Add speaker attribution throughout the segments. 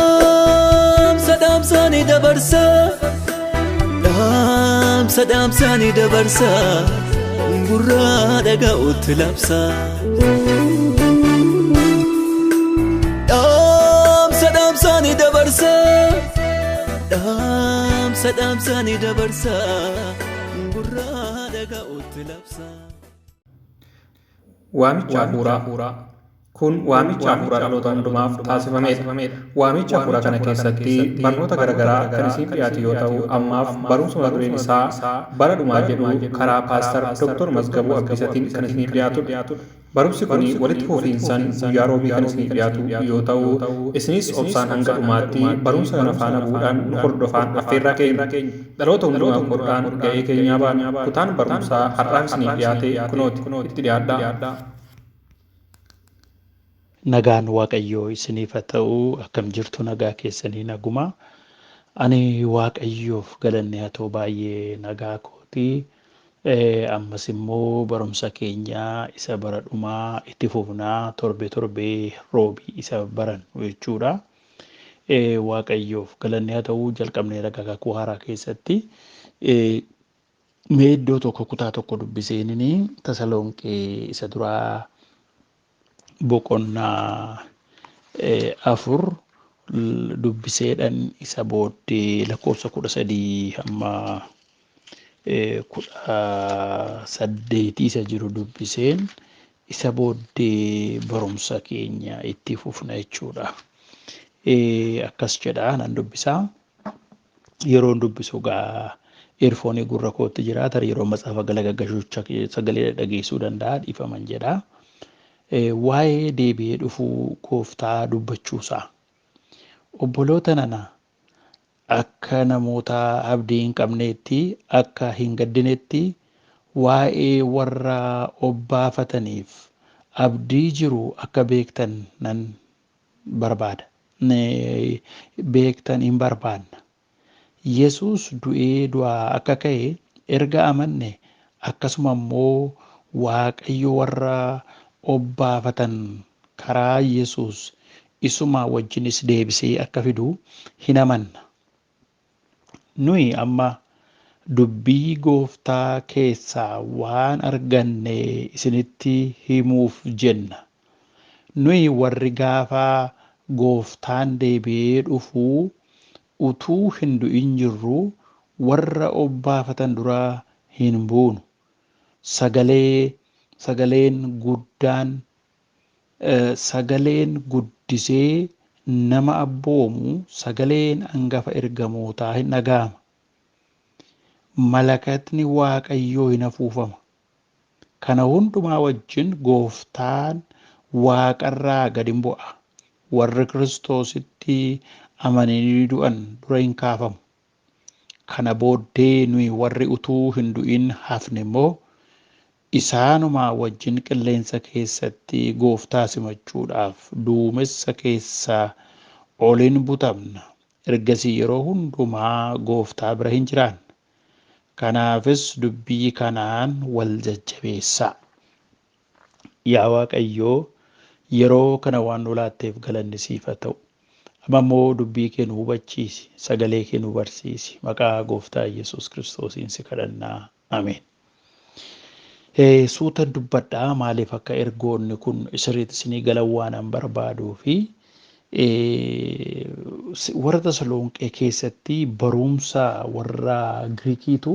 Speaker 1: Dhaamsa dhaamsaanii dabarsa. Dhaamsa dhaamsaanii dabarsa. Gurraa dhaga'utti labsa. Dhaamsa dhaamsaanii dabarsa. Dhaamsa dhaamsaanii dabarsa. Gurraa dhaga'utti labsa.
Speaker 2: Waamicha Hafuuraa. Kun waamicha hafuuraa dhaloota hundumaaf taasifameedha. Waamicha hafuuraa kana keessatti barnoota garaagaraa kan isiin dhiyaatu yoo ta'u, ammaaf barumsa mata dureen isaa bara dhumaa jedhu karaa Paastar Dr. Mazgabuu Abdiisatiin kan isiniif dhiyaatudha. Barumsi kun walitti fufiinsaan guyyaa roobii kan isiniif dhiyaatu yoo ta'u, isinis obsaan hanga dhumaatti barumsa kana faana bu'uudhaan nu hordofaan affeerraa keenya. Dhaloota hundumaa godhuudhaan ga'ee keenyaa baana. Kutaan barumsaa har'aaf isiniif dhiyaate kunooti. Itti dhiyaadhaa.
Speaker 3: Nagaan Waaqayyoo isiniif haa ta'u. Akkam jirtu? Nagaa keessanii? Naguma. Ani Waaqayyoof galanni haa ta'u, baay'ee nagaa kooti. Ammas immoo barumsa keenya isa bara dhumaa itti fufnaa, torbee torbee roobii isa barannu jechuudha. Waaqayyoof galanni haa ta'u, jalqabnee ragaa kakuu haaraa keessatti. Mee iddoo tokko kutaa tokko dubbiseenini Tasalonqee isa duraa boqonnaa 4 dubbiseedhan isa booddee lakkoofsa 13 hamma 18 isa jiru dubbiseen isa booddee barumsa keenya itti fufna jechuudha. Akkas jedha, nan dubbisaa. Yeroon dubbisu gaa earphone gurra kootti jira, tarii yeroo matsaafa galagagashucha sagalee dhageessuu danda'a, dhiifaman jedha. Waa'ee deebi'ee dhufuu gooftaa dubbachuusaa. Obboloota nana, akka namoota abdii hin qabneetti akka hin gaddinetti waa'ee warra obbaafataniif abdii jiru akka beektan nan barbaada. Beektan hin barbaanna. Yesuus du'ee du'aa akka ka'e erga amanne, akkasuma immoo Waaqayyo warra obbaafatan karaa Yesuus isuma wajjinis deebisee akka fidu hin amanna. Nuyi amma dubbii gooftaa keessaa waan arganne isinitti himuuf jenna. Nuyi warri gaafa gooftaan deebi'ee dhufu utuu hin du'in jirru warra obbaafatan dura hin buunu. Sagalee sagaleen guddaan sagaleen guddisee nama abboomu, sagaleen angafa ergamootaa hin dhaga'ama. Malakatni Waaqayyoo hin afuufama. Kana hundumaa wajjin gooftaan waaqarraa gad hin bu'a. Warri Kiristoositti amananii du'an dura hin kaafamu. Kana booddee nuyi warri utuu hin du'in hafne immoo isaanuma wajjin qilleensa keessatti gooftaa simachuudhaaf duumessa keessa ol hin butamna. Ergasii yeroo hundumaa gooftaa bira hin jiraanna. Kanaafis dubbii kanaan wal jajjabeessaa. Yaa Waaqayyoo, yeroo kana waan nu laatteef galanni siif haa ta'u. Amma immoo dubbii kee nu hubachiisi, sagalee kee nu barsiisi. Maqaa gooftaa Yesuus Kiristoosiin si kadhannaa. Ameen. Suutan dubbadhaa, maaliif akka ergoonni kun sirriitti isinii galan waan an barbaaduu fi warra Tasalonqee keessatti barumsa warra Giriikiitu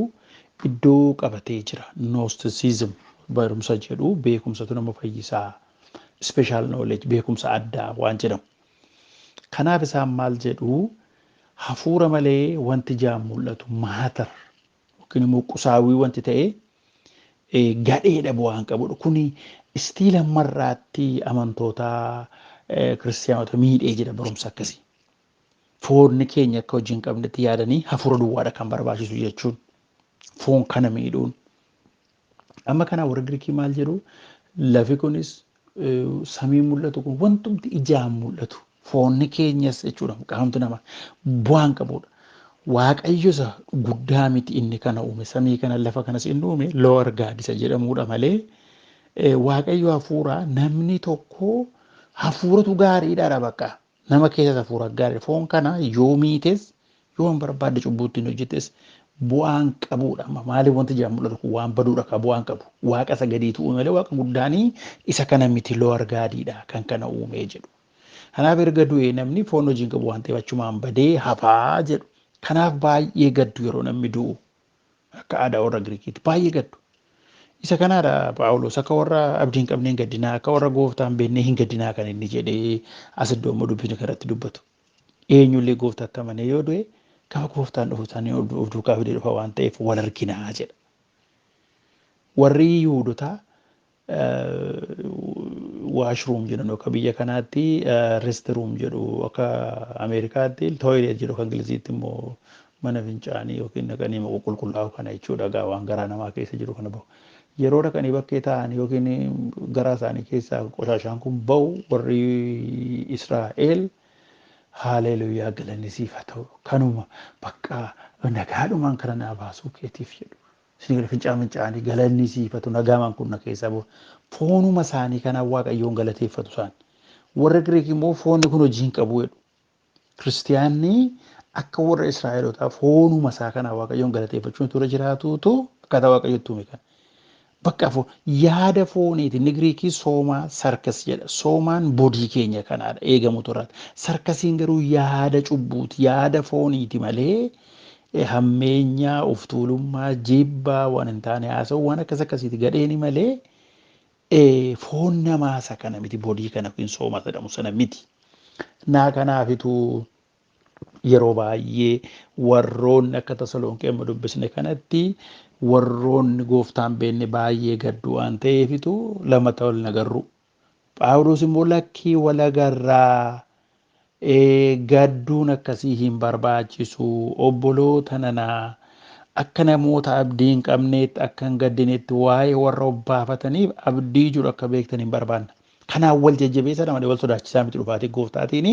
Speaker 3: iddoo qabatee jira. Gnosticism barumsa jedhu, beekumsatu nama fayyisaa, special knowledge, beekumsa addaa waan jedhamu. Kanaaf isaan maal jedhu? Hafuura malee wanti ijaan mul'atu, matter yookiin immoo qusaawwii wanti ta'e gadheedha, bu'aan qabudha. Kuni still ammarraatti amantoota kiristiyaanota miidhee jira barumsa akkasii. Foonni keenya akka hojii hin qabnetti yaadanii hafuura duwwaadha kan barbaachisu jechuun foon kana miidhuun. Amma kana warri Giriikii maal jedhu, lafi kunis samii mul'atu kun wantumti ijaan mul'atu foonni keenyas jechuudha, qaamti namaa bu'aan qabudha. Waaqayyo isa guddaa miti inni kana uume, samii kana lafa kanas inni uume lower God isa jedhamudha malee, Waaqayyo hafuura, namni tokko hafuuratu gaariidha bakka. Nama keessas hafuura gaarii, foon kana yoo miites, yoo hin barbaadde cubbuutti hin hojjetes, bu'aan qabudha. Amma maaliif wanti ijaan mul'atu kun waan baduudha ka bu'aan qabu. Waaqa isa gadiitu uume malee waaqa guddaanii isa kana miti, lower Godiidha kan kana uumee jedhu. Kanaaf erga du'ee namni foon hojii hin qabu waan ta'eef achumaan badee hafaa jedhu. Kanaaf baay'ee gaddu yeroo namni du'u, akka aadaa warra Giriikiitti baay'ee gaddu. Isa kanaadha Phaawulos akka warra abdii hin qabne hin gaddinaa, akka warra gooftaa hin beekne hin gaddinaa kan inni jedhee as iddoo immoo dubbisni kanatti dubbatu. Eenyullee gooftaatti amanee yoo du'e, gaafa gooftaan dhufu isaanii of duukaa fidee dhufa waan ta'eef wal arginaa jedha. Warri Yihuudotaa washroom jedhan, akka biyya kanaatti restroom jedhu, akka Ameerikaatti toilet jedhu, akka Ingiliziitti immoo mana fincaanii yookiin dhaqanii qulqullaa'u kana jechuudha, gaa waan garaa namaa keessa jiru kana bahu. Yeroo dhaqanii bakkee taa'an yookiin garaa isaanii keessaa qoshaashaan kun bahu, warri Israa'el "Haaleluuyaa, galanni siif haa ta'u, kanuma bakka nagaadhumaan kana naa baasuu keetiif" jedhu. Isin gara fincaan fincaanii galanni siif haa ta'u, nagaamaan kun na keessaa bahu. Foonuma isaanii kanaan Waaqayyoon galateeffatu isaan. Warri Giriik immoo foonni kun hojii hin qabu jedhu. Kiristiyaanni akka warra Israa'elotaa foonuma isaa kanaan Waaqayyoon galateeffachuun tura jiraatuutu akkaataa Waaqayyotti uume kana. Bakka yaada fooniiti. Inni Giriikii soomaa sarkas jedha. Soomaan body keenya kanaadha eegamu turaati. Sarkasiin garuu yaada cubbuuti, yaada fooniiti malee hammeenyaa, of tuulummaa, jibbaa, waan hin taane haasa'u, waan akkas akkasiiti gadheeni malee foon namaa isa kana miti, body kana yookiin sooma jedhamu sana miti. Naa kanaafituu yeroo baay'ee warroonni akka Tasalonqee amma dubbisne kanatti warroonni gooftaan beenne baay'ee gaddu waan ta'eefitu lamata wal nagarru. Phaawulos immoo lakkii, wal agarraa, gadduun akkasii hin barbaachisu, obboloota nanaa, akka namoota abdii hin qabneetti akka hin gaddinetti waa'ee warra obbaafataniif abdii jiru akka beektan hin barbaanna. Kanaaf wal jajjabeessa malee wal sodaachisaa miti, dhufaatii gooftaatiin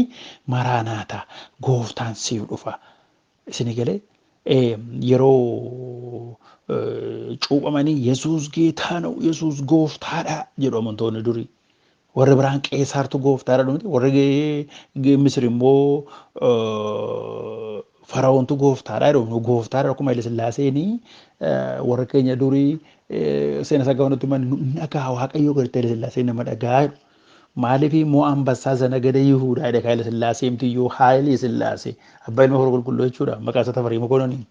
Speaker 3: maraanaata, gooftaan siif dhufa. Isin galee yeroo cuuphamanii "Yesuus ጌታ ነው, Yesuus gooftaadha" jedhu amantoonni durii. Warri biraan Qeesaartu gooftaadha dhumti. Warri Misir immoo Fara'oontu gooftaadha jedhu. Gooftaadha akkuma Haile Sillaaseenii warra keenya durii seena isaa gaafa nutti himan, dhagaa Waaqayyoo gartee Haile Sillaaseen nama dhagaa jedhu. Maaliif immoo አንበሳ ዘነገደ ይሁዳ jedhe Haile Sillaaseemtiyyuu, Haile Sillaasee abbaa ilma hora qulqulluu jechuudha, maqaa isaa Tafarii Mokononii.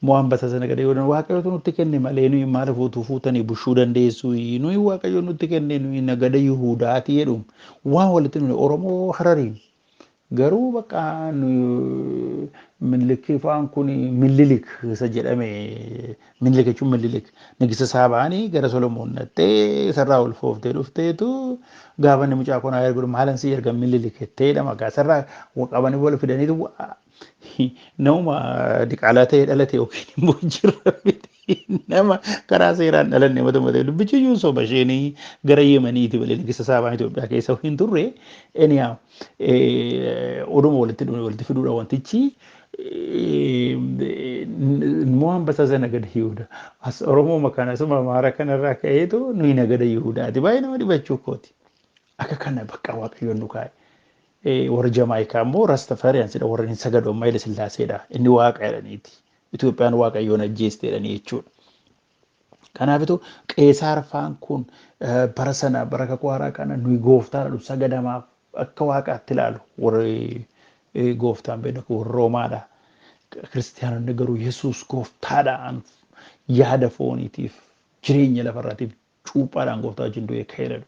Speaker 3: Moo አንበሳ ዘነገደ ይሁዳ Waaqayyotu nutti kenne malee nuyi maal fuutuu fuutanii bushuu dandeessu, nuyi Waaqayyo nutti kenne, nuyi nagada Yihudaati jedhu. Waan walitti nuyi Oromoo Harariin garuu bakka Minilik faan kun Millilik isa jedhame, Minilik jechuun Millilik nigisa Saabaanii gara Solomoon nattee sarraa ol fooftee dhufteetu gaafa inni mucaa kun ergu maalan si erga Millilik jetteedha, maqaa sarraa qabanii wal fidaniitu nama diqaalaa ta'ee dhalate yookiin immoo jira nama karaa seeraan dhalanne mata matee dubbichi iyyuu soba, isheenii gara Yemeniiti malee nigisa Saabaan Itoophiyaa keessa hin turre. Anyhow, oduma walitti dhufne walitti fiduudha wantichi. Immoo አንበሳ ዘነገደ ይሁዳ as Oromoo kana asuma Amaara kanarraa ka'eetu nuyi nagada Yihudaati, baay'ee nama dhibachuu kooti. Akka kana bakka Waaqayyoon nu kaa'e. Warra Jamaayikaa immoo Rastafariyaansidha, warra hin sagadu amma Haile Sillaaseedha, inni waaqa jedhaniiti. Itoophiyaan Waaqayyoon ajjeeste jedhanii jechuudha. Kanaafitu Qeesaar faan kun bara sana bara kakuu haaraa kana nuyi gooftaadha sagadamaaf akka waaqaatti ilaalu, warri gooftaan beeknu warra Roomaadha. Kiristiyaanonni garuu Yesuus gooftaadhaan yaada fooniitiif jireenya lafarraatiif cuuphaadhaan gooftaa wajjin du'ee ka'ee jedhu.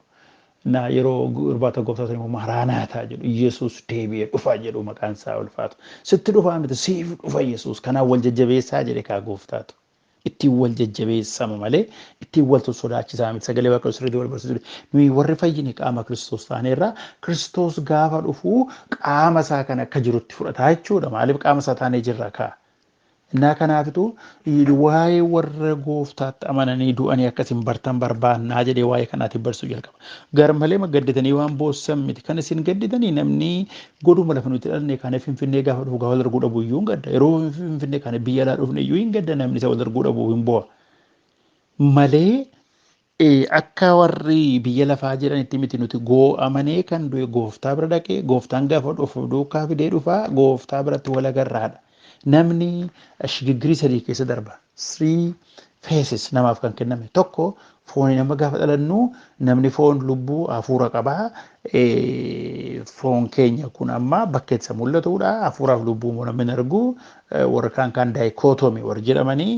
Speaker 3: Na yeroo irbaata gooftaa immoo maraanaataa jedhu, Yesuus deebi'ee dhufa jedhu, maqaan isaa ulfaatu. Sitti dhufaa miti, siif dhufa Yesuus, kanaaf wal jajjabeessaa jedhe kaa gooftaatu. Ittiin wal jajjabeessama malee ittiin wal sossodaachisaa miti. Sagalee Waaqayyoo sirriitti wal barsiisuu. Nuyi warri fayyine qaama Kiristoos taaneerra Kiristoos gaafa dhufu qaama isaa kana akka jirutti fudhataa jechuudha. Maaliif qaama isaa taanee jirra kaa? Innaa kanaafitu waa'ee warra gooftaatti amananii du'anii akkasin bartan barbaannaa jedhee waa'ee kanaatiin barsiisuu jalqaba. Garmalee gadditanii waan boossan miti. Kan isin gadditanii namni goduma lafa nuti dhalanne kana Finfinnee gaafa dhufu gaafa wal arguu dhabu iyyuu hin gadda. Yeroo Finfinnee kana biyya alaa dhufne iyyuu hin gadda namni isa wal arguu dhabu hin bo'a. Malee akka warri biyya lafaa jedhanitti miti nuti goo'amanee kan du'e gooftaa bira dhaqee gooftaan gaafa dhufu duukaa fidee dhufaa gooftaa biratti wal agarraadha. Namni shigiggirii sadii keessa darba. Three phases namaaf kan kenname. Tokko foonii nama gaafa dhalannu namni foon lubbuu hafuura qabaa. Foon keenya kun amma bakka itti mul'atudha. Hafuuraaf lubbuu immoo namni hin argu. Warra kaan kaan daayikootomi warra jedhamanii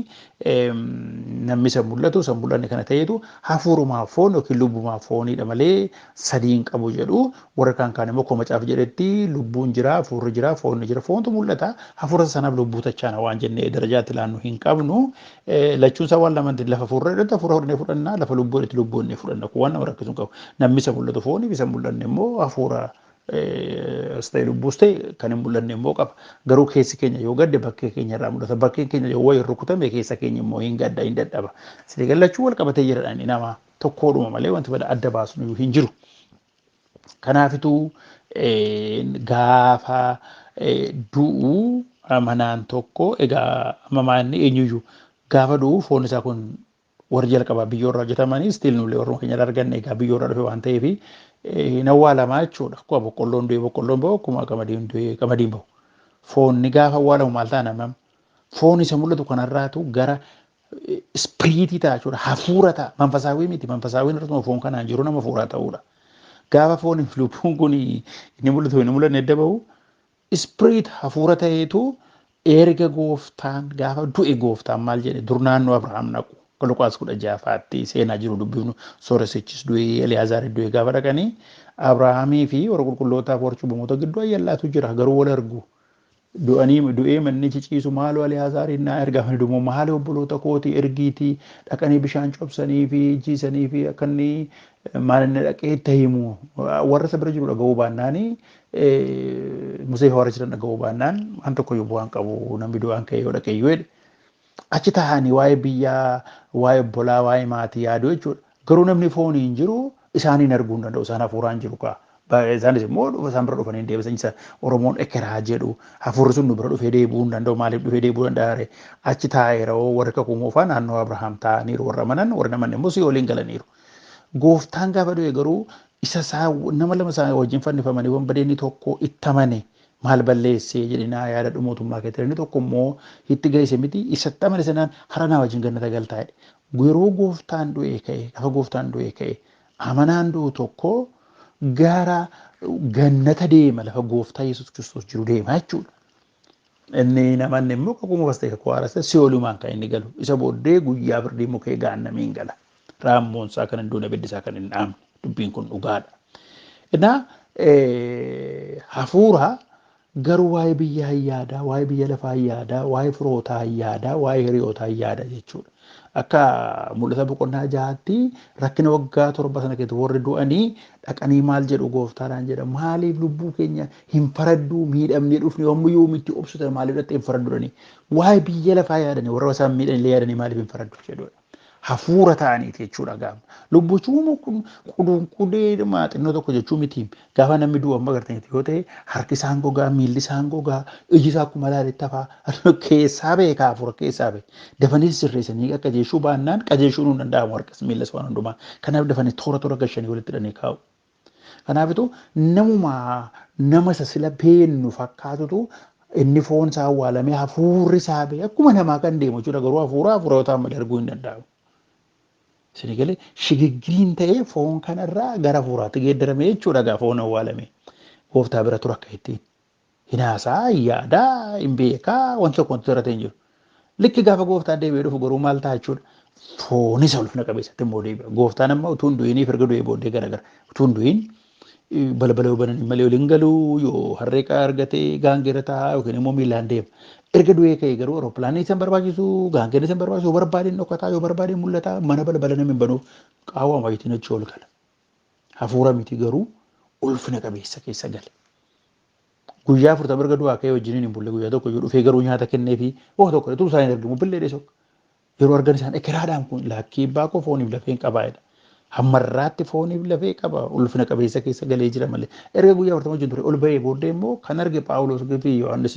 Speaker 3: namni isa mul'atu isa mul'anne kana ta'etu hafuurumaa foon yookiin lubbumaa fooniidha malee sadii hin qabu jedhu. Warra kaan kaan immoo akkuma macaafa jedhetti lubbuun jira, hafuurri jira, foonni jira. Foontu mul'ata. Hafuura sanaaf lubbuu tachaana waan jennee darajaatti ilaannu hin qabnu. Lachuun isaa waan lamaan lafa hafuurra jedhutti hafuura hodhannee fudhanna, lafa lubbuu jedhutti lubbuu hodhannee fudhanna. Kun waan nama rakkisu hin qabu. Namni isa mul'atu fooniif isa mul'anne immoo hafuura as ta'e lubbuus ta'e kan hin mul'anne immoo qaba. Garuu keessi keenya yoo gadde bakkee keenya irraa mul'ata. Bakkeen keenya yoo wayii rukutame keessa keenya immoo hin gadda hin dadhaba. Siree lachuu wal qabatee jira dhalli namaa tokkoodhuma malee wanti bada adda baasnu hin jiru. Kanaafituu gaafa du'u amanaan tokko egaa amma maanni eenyuyyuu gaafa du'u foon isaa kun warri jalqabaa biyyoo irraa hojjetamanii still nullee warruma keenya irraa arganne egaa biyyoo irraa dhufe waan ta'eef hin awwaalamaa jechuudha. Akkuma boqqolloon du'e boqqolloon bahu akkuma qamadiin du'e qamadiin bahu. Foonni gaafa awwaalamu maal ta'a namam? Foon isa mul'atu kanarraatu gara ispiriitii ta'a jechuudha. Hafuura ta'a. Manfasaawwii miti. Manfasaawwiin irratuma foon kanaan jiru nama hafuuraa ta'uudha. Gaafa foon lubbuun kun inni mul'atu hin mul'anne adda bahu ispiriit hafuura ta'eetu erga gooftaan gaafa du'e gooftaan maal jedhe dur naannoo Abrahaam naqu. Luqaas 16ffaatti seenaa jiru dubbifnu sooressichis du'e Eliyaazaaris du'e gaafa dhaqanii Abrahaamii fi warra qulqullootaaf warra cubbamoota gidduu ayyallaatu jira garuu wal argu. Du'anii du'ee manni ciciisu maaloo Eliyaazaarin naa ergaa fi dumoo maaloo obboloota kootii ergiitii dhaqanii bishaan cobsanii fi jiisanii fi akka inni maal inni dhaqee itti himu warra isa bira jiru dhaga'uu baannaanii Musee fi warra jiran dhaga'uu baannaan waan tokko iyyuu bu'aan qabu namni du'aan ka'e yoo dhaqe iyyuu jedhe. Achi taa'anii waa'ee biyyaa, waa'ee obbolaa, waa'ee maatii yaadu jechuudha. Garuu namni fooniin jiru isaaniin arguu hin danda'u. Isaan hafuuraan jiru kaa. Isaanis immoo dhufa isaan bira dhufanii hin deebisan. Isa Oromoon ekeraa jedhu hafuurri sun nu bira dhufee deebi'uu hin danda'u. Maaliif dhufee deebi'uu danda'a ree? Achi taa'eera hoo warri kakuu moofaa naannoo Abrahaam taa'aniiru warra amanan warri namanne immoo si'ooliin galaniiru. Gooftaan gaafa du'e garuu isa isaa nama lama isaa wajjin fannifamanii wanbadeenni tokko itti amane maal balleessee jedhe naa yaadadhu mootummaa keetti inni tokko immoo itti ga'ise miti isatti amane sanaan hara naa wajjin gannata galtaa jedhe. Yeroo gooftaan du'ee ka'e gaafa gooftaan du'ee ka'e amanaan du'u tokko gara gannata deema lafa gooftaa Yesuus Kiristoos jiru deema jechuudha. Inni namanni immoo kakuu moofas ta'e kakuu haaras ta'e si'oolumaan kan inni galu. Isa booddee guyyaa firdii mukee gaannamiin gala. Raammoon isaa kan hin duune abiddi isaa kan hin dhaamne. Dubbiin kun dhugaadha. Innaa hafuura garuu waa'ee biyyaa hin yaadaa, waa'ee biyya lafaa hin yaadaa, waa'ee firootaa hin yaadaa, waa'ee hiriyootaa hin yaada jechuudha. Akka mul'ata boqonnaa 6tti rakkina waggaa 7 sana keessatti warri du'anii dhaqanii maal jedhu gooftaadhaan jedha maaliif lubbuu keenya hin faradduu miidhamnee dhufne yommuu yoomitti obsutan maaliif dhattee hin faraddu jedhanii waa'ee biyya lafaa yaadanii warra isaan miidhan illee yaadanii maaliif hin faraddu jedhudha. Hafuura ta'aniiti jechuudha gaafa. Lubbuu jechuun qudee xinnoo tokko jechuu miti. Gaafa namni du'u amma agartanitti yoo ta'e harki isaan gogaa, miilli isaan gogaa, iji isaa akkuma ilaaletti hafaa keessaa beekaa hafuura keessaa beeka. Dafanii sirreessanii qajeelchuu baannaan qajeelchuun hin danda'amu harkas miillas waan hundumaa. Kanaaf dafanii toora toora gashanii walitti hidhanii kaa'u. Kanaafitu namuma nama isa sila beennu fakkaatutu inni foon isaa awwaalamee hafuurri isaa ba'e akkuma namaa kan deemu jechuudha. Garuu hafuura hafuura yoo ta'an malee arguu hin danda'amu. Isin galee shigiggiriin ta'ee foon kanarraa gara hafuuraatti geeddarame jechuudha gaa foon awwaalame. Gooftaa bira tura akka ittiin. Hin haasaa, hin yaadaa, hin beekaa wanti tokko wanti irra hin jiru. Likki gaafa gooftaan deebi'ee dhufu garuu maal ta'a jechuudha. Foon isa ulfina qabeessatti immoo deebi'a. Gooftaan amma utuu hin du'iniif erga du'ee booddee garagara. Utuu hin du'in Balbala yoo banan malee ol hin galu, yoo harree argatee gaangeera ta'a yookiin immoo miilaan deema. Erga du'ee ka'ee garuu awurooppilaanni isa hin barbaachisu, gaangeen isa hin barbaachisu, yoo barbaade hin dhokataa, yoo barbaade hin mul'ata, mana balbala namni hin banuuf qaawwa wayitiin achi ol gala. Hafuura miti garuu ulfina qabeessa keessa gale. Guyyaa 40 erga du'aa ka'ee wajjiniin hin bulle, guyyaa tokko iyyuu dhufee garuu nyaata kenneefi waa tokko utuu isaan hin argimu billee dheesoo. Yeroo argan isaan ekeraadhaan kun laakkii abbaa koo fooniif lafee hin qabaa jedha. Hammarraatti fooniif lafee qaba, ulfina qabeessa keessa galee jira malee. Erga guyyaa 40 wajjin ture ol ba'ee booddee immoo kan arge Phaawulos fi Yohaannis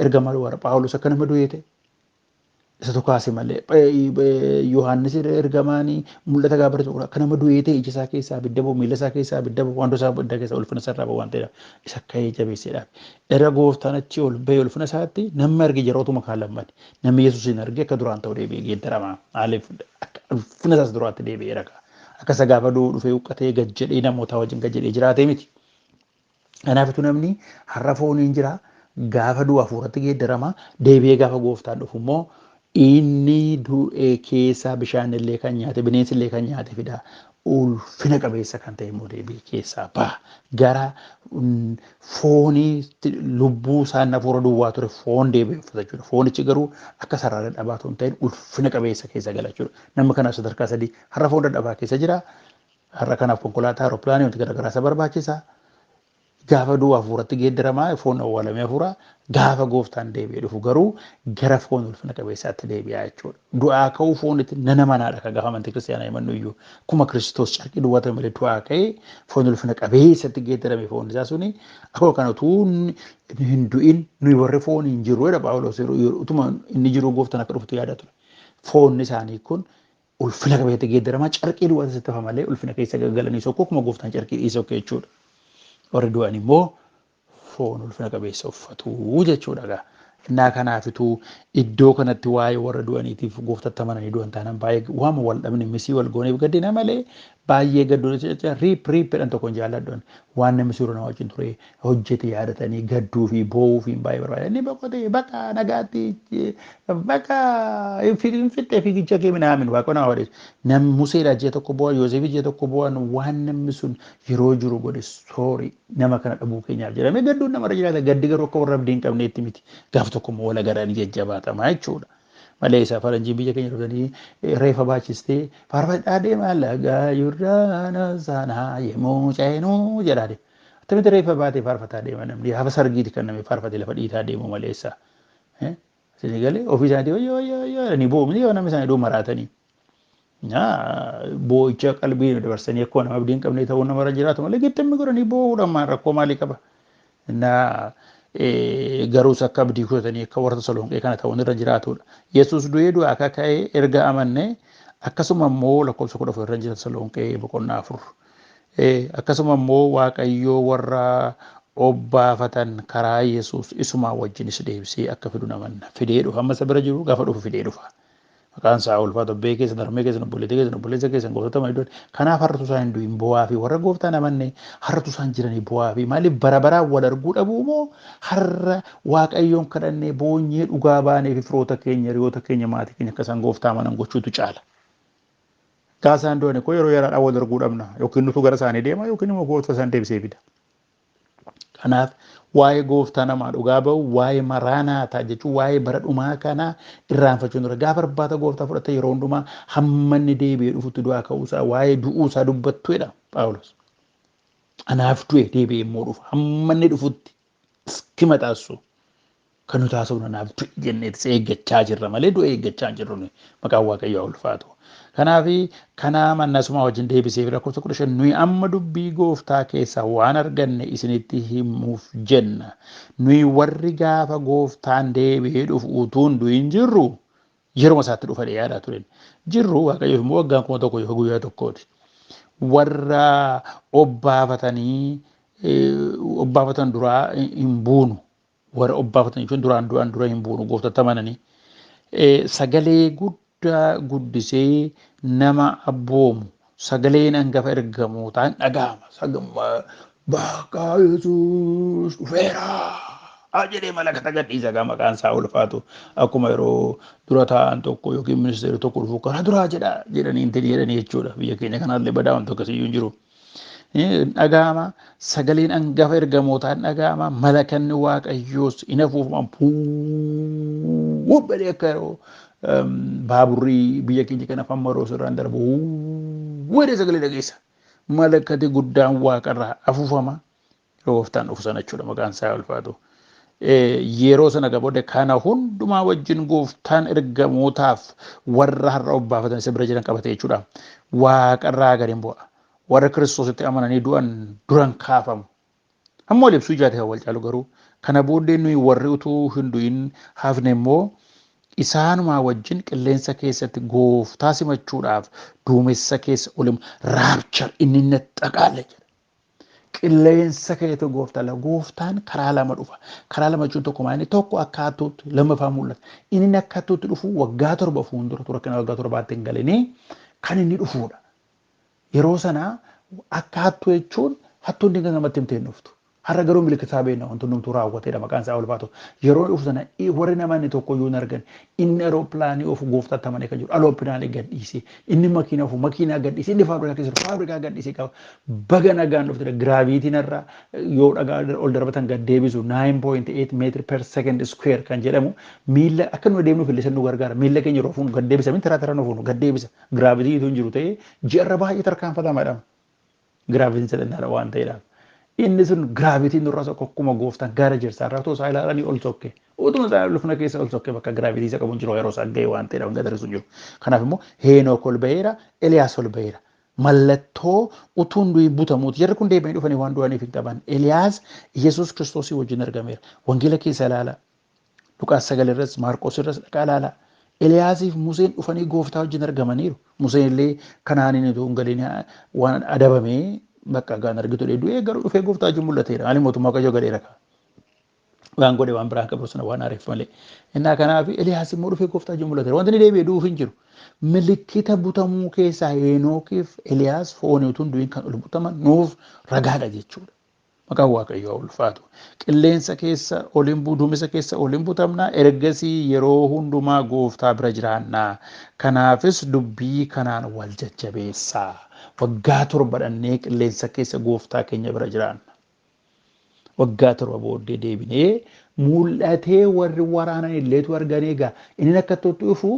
Speaker 3: ergamaa warra Phaawulos akka nama du'ee ta'e. Isatu kaase malee Yohaannis ergamaan mul'ata gaafa barreessu akka nama du'ee ta'e, ija isaa keessaa abidda ba'u, miila isaa keessaa abidda ba'u, wantoota isaa abidda keessaa ulfina isaa irraa ba'u waan ta'eedhaaf isa ka'ee jabeesseedhaaf. Erga gooftaan achi ol ba'e ulfina isaatti namni arge yerootuma kaan lammani. Namni Yesuusin arge akka duraan ta'u deebi'ee geeddarama. Maaliif akka ulfina isaas duraatti deebi'ee raga. Akka isa gaafa du'u dhufee huqqatee gad jedhee namoota wajjin gad jedhee jiraatee miti. Kanaafitu namni har'a fooniin jira, gaafa du'u hafuuratti geeddarama, deebi'ee gaafa gooftaan dhufu immoo inni du'e keessaa bishaan illee kan nyaate, bineensi illee kan nyaate fida. Ulfina qabeessa kan ta'e immoo deebi'ee keessaa baha. Gara foonii lubbuu isaan hafuura duwwaa ture foon deebi'ee uffata jechuudha. Foonichi garuu akka sarara dadhabaa otoo hin ta'in ulfina qabeessa keessa gala jechuudha. Nama kanaaf sadarkaa sadii har'a foon dadhabaa keessa jira. Har'a kanaaf konkolaataa, aeropilaanii wanti garaagaraa isa barbaachisa. Gaafa du'u hafuuratti geeddaramaa, foon awwaalamee hafuura. Gaafa gooftaan deebi'ee dhufu garuu gara foon ulfina qabeessaatti deebi'aa jechuudha. Du'aa ka'uu foonitti nana manaadha kan gaafa amantii kiristaanaa himannu iyyuu. Akkuma Kiristoos carqii duwwaa ta'e malee du'aa ka'ee foon ulfina qabeessatti geeddarame foon isaa suni akkuma kana utuu hin du'in nuyi warri foon hin jirru jedha Phaawulos, utuma inni jiru gooftaan akka dhufutu yaada ture. Foonni isaanii kun ulfina qabeessatti geeddaramaa, carqii duwwaa sitti hafa malee ulfina keessa gaggalanii sokkoo akkuma gooftaan carqii dhiise sokkee jechuudha. Warri du'an immoo foon ulfina qabeessa uffatu jechuudha gaa. Innaa kanaafituu iddoo kanatti waa'ee warra du'aniitiif gooftatti amananii du'an taanaan baay'ee waama wal dhabne misii wal gooneef gaddina malee baay'ee gadduu riip riip jedhan tokko hin jaalladhu. Waan namni suura nama wajjin ture hojjete yaadatanii gadduu fi boo'uu fi baay'ee barbaada. Inni boqote bakka nagaatti bakka hin fixxe fiigicha kee minaamin waaqa nama badheessu. Nam Museedha ji'a tokko bo'an, Yoosef ji'a tokko bo'an, waan namni sun yeroo jiru godhe soori nama kana dhabuu keenyaaf jedhamee gadduun namarra jiraata. Gaddi garuu akka warra abdii hin qabneetti miti. Gaaf tokko immoo wal agaranii jajjabaatamaa jechuudha. Malee isa faranjiin biyya keenya dhufanii reefa baachistee faarfadhaa deemaa lagaa Yordaanoos sanaa yemmuu ceenuu jedhaa deema. Attamitti reeffa baatee faarfataa deema namni? Gaafa sargiiti kan namni faarfatee lafa dhiitaa deemu maleessa. Isin galee ofii isaaniitii wayyoo wayyoo wayyoo jedhanii boo'u miti yoo namni isaanii du'u maraatanii. Boo'icha qalbii dabarsanii akkuma nama abdii hin qabne ta'uu namarra jiraatu malee gittimmi godhanii boo'uudhaan maal rakkoo maalii qaba? Innaa garuus akka abdii kutatanii akka warra Tasalonqee kana ta'uun irra jiraatudha. Yesuus du'ee du'aa akka ka'e erga amanne akkasuma immoo lakkoofsa 14 irra jira Tasalonqee boqonnaa 4. Akkasuma immoo Waaqayyo warra obbaafatan karaa Yesuus isumaa wajjinis deebisee akka fidu namanna. Fidee dhufa. Amma isa bira jiru gaafa dhufu fidee dhufa. Maqaan isaa ulfaatu. Abbee keessan, harmee keessan, obboleettii keessan, obboleessa keessan gooftaa amananii du'an. Kanaaf har'atu isaan hin du'in bu'aa fi warra gooftaan amanne har'atu isaan jiranii bu'aa fi maaliif bara baraan wal arguu dhabuu moo har'a Waaqayyoon kadhannee boonyee dhugaa baanee fi firoota keenya, hiriyoota keenya, maatii keenya akka isaan gooftaa amanan gochuutu caala. Gaafa isaan du'an koo yeroo yaraadhaan wal arguu dhabna. Yookiin nutu gara isaanii deema yookiin immoo gooftaa isaan deebisee fida. Kanaaf waa'ee gooftaa namaa dhugaa ba'u, waa'ee maraanaataa jechuun waa'ee bara dhumaa kanaa irraanfachuun dura gaafa irbaata gooftaa fudhatte yeroo hundumaa hamma inni deebi'ee dhufutti du'aa ka'uusaa waa'ee du'uusaa dubbattu jedha Phaawulos. Anaaf du'e, deebi'ee immoo dhufa, hamma inni dhufutti iski maxaassu kan nuti haasofnu anaaf du'e jenneetis eeggachaa jirra malee du'e eeggachaa hin jirru nuyi. Maqaan Waaqayyoo haa ulfaatu. Kanaaf kanaa mannasuma wajjin deebisee fi lakkoofsa 15, nuyi amma dubbii gooftaa keessaa waan arganne isinitti himuuf jenna. Nuyi warri gaafa gooftaan deebi'ee dhufu utuu hin du'in jirru yeruma isaatti dhufa dhiyaadhaa turen. Jirru Waaqayyoof immoo waggaan 1000 yookaan guyyaa tokkooti. Warra obbaafatanii obbaafatan duraa hin buunu. Warra obbaafatan jechuun duraan du'an dura hin buunu gooftatti amananii. Sagalee guddaa guddisee nama abboomu sagaleen hangafa ergamootaan dhaga'ama. Bakka Yesuus dhufeera jedhee malakata gadhiisa gaa, maqaan isaa ulfaatu. Akkuma yeroo dura taa'an tokko yookiin ministeerri tokko dhufu karaa duraa jedha jedhanii hin jedhanii jechuudha. Biyya keenya kanaallee badaa wanti akkasiyyuu hin jiru. Dhaga'ama sagaleen hangafa ergamootaa dhaga'ama, malakanni Waaqayyoos hin afuufama, puuwuu jedhee akka yeroo baaburri biyya keenya kana afaan maroo irraan darbu jedhee sagalee dhageessa. Malakati guddaan waaqarraa afuufama yeroo gooftaan dhufu sana jechuudha, maqaan isaa ulfaatu. Yeroo sana booda kana hundumaa wajjin gooftaan ergamootaaf warra har'a obbaafatan isa bira jiran qabate jechuudha. Waaqarraa gadi hin bu'a. Warra Kiristoositti amananii du'an duran kaafamu. Hamma wal ibsuu ijaate wal caalu garuu kana booddee nuyi warri utuu hin du'in hafne immoo isaanumaa wajjin qilleensa keessatti gooftaa simachuudhaaf duumessa keessa ol rapture inni naxxaqaale jedha. Qilleensa keessa gooftaa la gooftaan karaa lama dhufa. Karaa lama jechuun tokko maali? Tokko akka hattuutti, lammaffaa mul'ata. Inni akka hattuutti dhufu waggaa 7 fuuldura tura, rakkina waggaa 7tti hin galinii kan inni dhufuudha. Yeroo sana akka hattuu jechuun hattuun dinga namatti himtee hin dhuftu. Har'a garuu milikitaa beekna, wanti hundumtuu raawwateedha, maqaan isaa ulfaatu. Yeroo dhufu sana warri namoonni tokko iyyuu hin argan. Inni aeropilaanii ofu gooftaatti amanee kan jiru aeropilaanii gad dhiisee, inni makiinaa ofu makiinaa gad dhiisee, inni faabrikaa keessa jiru faabrikaa gad dhiisee qaba. Baga nagaan dhuftedha. Giraaviitiin irraa yoo dhagaa ol darbatan gad deebisu 9.8 meter per second square kan jedhamu miilla akka nu deemnuuf illee nu gargaara. Miilla keenya yeroo fuunu gad deebisa, miti taraa nu fuunu gad deebisa. Giraavitii utuu hin jiru ta'ee ji'arra baay'ee tarkaanfatama jedhama. Giraavitiin sadannaadha waan ta'eedhaaf. Inni sun giraavitiin nurraa tokko akkuma gooftaan gaara jirsaa irraa otoo isaa ilaalanii ol sokke. Utuma isaa lufna keessa ol sokke, bakka giraavitii isa qabu hin jiru, yeroo isaa ga'e waan ta'eedhaaf hanga darbisu hin jiru. Kanaaf immoo Heenook ol ba'eera, Eliyaas ol ba'eera. Mallattoo utuu hin du'in butamuuti. Jarri kun deebi'anii dhufanii waan du'aniif hin qaban. Eliyaas Yesuus Kiristoosii wajjin argameera. Wangeela keessa ilaala. Luqaas 9 irras, Maarqos irras dhaqaa ilaala. Eliyaasiif Museen dhufanii gooftaa wajjin argamaniiru. Museen illee Kanaaniin utuu hin galin waan adabamee bakka gaan argitu du'ee garuu dhufee gooftaa wajjin mul'ateera. Ani mootummaa Waaqayyoo galeera kaa. Waan godhe waan biraan qabu sana waan aareef malee. Innaa kanaaf Eliyaas immoo dhufee gooftaa wajjin mul'ateera. Wanti inni deebi'ee du'uuf hin jiru. Milikkita butamuu keessaa Heenookiif Eliyaas foonii utuu hin du'in kan ol butaman nuuf ragaadha jechuudha. Maqaan Waaqayyoo ulfaatu. Qilleensa keessa ol hin duumessa keessa ol hin butamna, ergasii yeroo hundumaa gooftaa bira jiraanna. Kanaafis dubbii kanaan wal jajjabeessaa. Waggaa 7 dhannee qilleensa keessa gooftaa keenya bira jiraanna. Waggaa 7 booddee deebinee mul'atee warri waraanan illeetu arganii egaa inni akka itti dhufu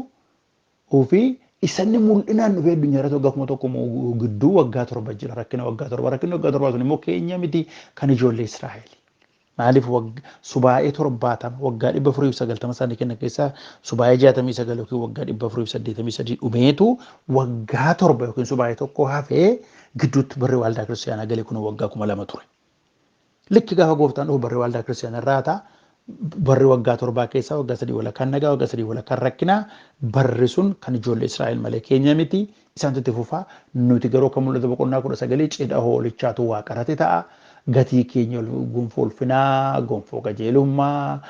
Speaker 3: ofii isanni mul'inaan dhufee addunyaa irratti waggaa 1000 gidduu waggaa 7 jira, rakkina waggaa 7. Rakkinni waggaa 7 sun immoo keenya miti, kan ijoollee Israa'el. Maaliif subaa'ee 70 waggaa 490 isaanii kenna keessaa subaa'ee 69 yookiin waggaa 483 dhumeetu waggaa 7 yookiin subaa'ee tokko hafee gidduutti barri waldaa kiristaanaa galee kun waggaa 2000 ture. Likki gaafa gooftaan dhufu barri waldaa kiristaanaa irraa ta'a. Barri waggaa 7 keessaa waggaa 3 walakkaan nagaa, waggaa 3 walakkaan rakkinaa, barri sun kan ijoollee Israa'el malee keenya miti. Isaantu itti fufaa. Nuti garuu akka mul'ata boqonnaa 19 cidha hoolichaatu waaqarratti ta'a. Gatii keenya gonfoo ulfinaa, gonfoo qajeelummaa,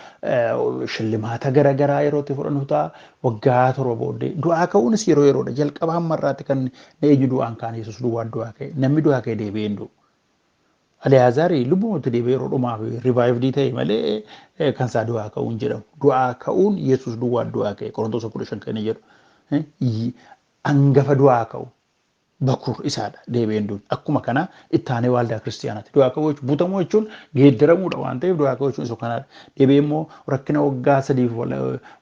Speaker 3: shillimaata garaagaraa yeroo itti fudhannu ta'a. Waggaa 7 booddee du'aa ka'uunis yeroo yeroodha. Jalqaba hamma irraatti kan eenyu du'aan kaan? Yesuus duwwaan du'aa ka'e. Namni du'aa ka'e deebi'ee hin du'u. Aliyaazaarii lubbumatti deebi'ee yeroo dhumaaf revived ta'e malee kan isaa du'aa ka'uun jedhamu. Du'aa ka'uun Yesuus duwwaan du'aa ka'e, Qorontoos 15 kan inni jedhu. Hangafa du'aa ka'u bakur isaadha deebi'ee hin duune. Akkuma kana itti aanee waldaa kiristiyaanaati. Du'aa ka'uu jechuun butamuu jechuun geeddaramuudha waan ta'eef du'aa ka'uu jechuun isa kanaadha. Deebi'ee immoo rakkina waggaa 3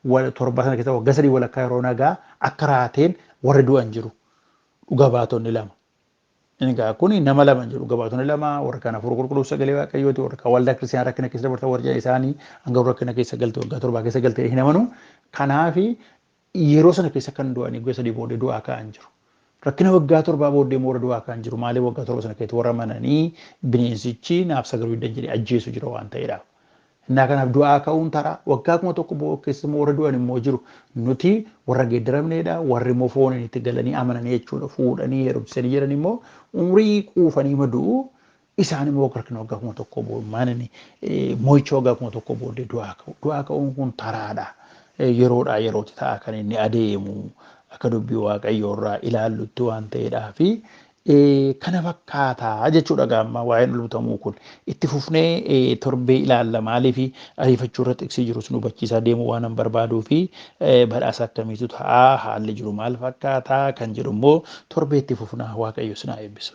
Speaker 3: 7 sana keessa waggaa 3 walakkaa yeroo nagaa akka raateen warri du'an jiru. Dhuga baatonni lama. Egaa kuni nama lama jedhu, gabaatonni lama warra kana hafuura qulqulluu sagalee Waaqayyooti, warra kan waldaa kiristaanaa rakkina keessa dabartan warra jedhan isaanii hanga rakkina keessa galte waggaa 7 keessa galte hin amanu. Kanaafi yeroo sana keessa kan du'anii guyyaa 3 booddee du'aa ka'an jiru. Rakkina waggaa 7 booddee immoo warra du'aa ka'an jiru. Maaliif? Waggaa 7 sana keessatti warra amananii bineensichi naaf sagaluu hiddan jedhee ajjeesu jira waan ta'eedhaaf. Innaa kanaaf du'aa ka'uun taraa waggaa 1000 keessa immoo warra du'an immoo jiru. Nuti warra geeddaramneedha, warri immoo fooniin itti galanii amananii jechuudha. Fuudhanii heerumsanii jiran immoo umrii quufanii madu'u, isaan immoo rakkina waggaa 1000 booddee, mo'icha waggaa 1000 booddee du'aa ka'u. Du'aa ka'uun kun taraadha. Yeroodhaa yerootti ta'a kan inni adeemu akka dubbii Waaqayyoo irraa ilaallutti waan ta'eedhaa fi kana fakkaataa jechuudha. Gaamma waa'een ol butamuu kun itti fufnee torbee ilaalla. Maaliif ariifachuu irratti iksii jiru sun hubachiisaa deemuu waan hin barbaaduu fi badhaasa akkamiitu ta'a, haalli jiru maal fakkaataa kan jedhu immoo torbee itti fufnaa. Waaqayyo sinaa eebbisu.